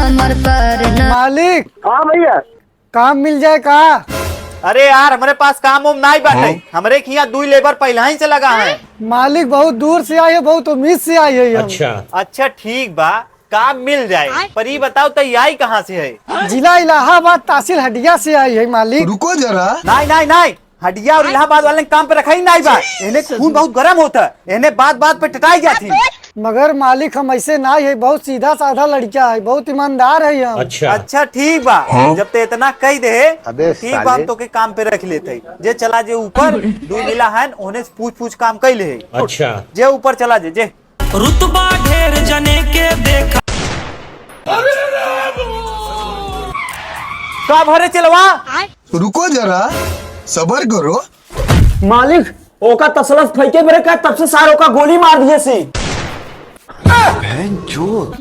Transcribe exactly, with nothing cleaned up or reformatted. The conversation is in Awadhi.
मालिक, हाँ भैया। काम मिल जाए का? अरे यार, हमरे पास काम उम नाई बाटे। हाँ? हमरे खिया दुई लेबर पहिलहीं से लगा है। मालिक, बहुत दूर से आई है, बहुत उम्मीद से आई है हम। अच्छा। अच्छा, ठीक बा, काम मिल जाए, पर ई बताओ, त ई आई कहाँ से है? जिला इलाहाबाद, तहसील हटिया से आई है मालिक। रुको जरा। नाई, नाई, नाई, हटिया और इलाहाबाद वाले काम पे रखा ही नाई बा। इन्हें खून बहुत गरम होता है, इन्हें बात बात पे टटाई जाती। मगर मालिक, हम ऐसे नाई है, बहुत सीधा साधा लड़का है, बहुत ईमानदार है हम। अच्छा। अच्छा, ठीक बा। हाँ? जब ते इतना कह दे, अबे ठीक बा, हम साले। तोके काम पे रख लेते। जे चला जे ऊपर, दू जिला है, उन्हें पूछ पूछ काम कइ ले। अच्छा। जे ऊपर चला जे, जे। रुतबा ढेर जने के देखा। का भरे चलवा? रुको जरा, सबर करो। मालिक, ओका तसला से फेंके बेरे का, तब से सार ओका गोली मार दिए सी। बहन चोद।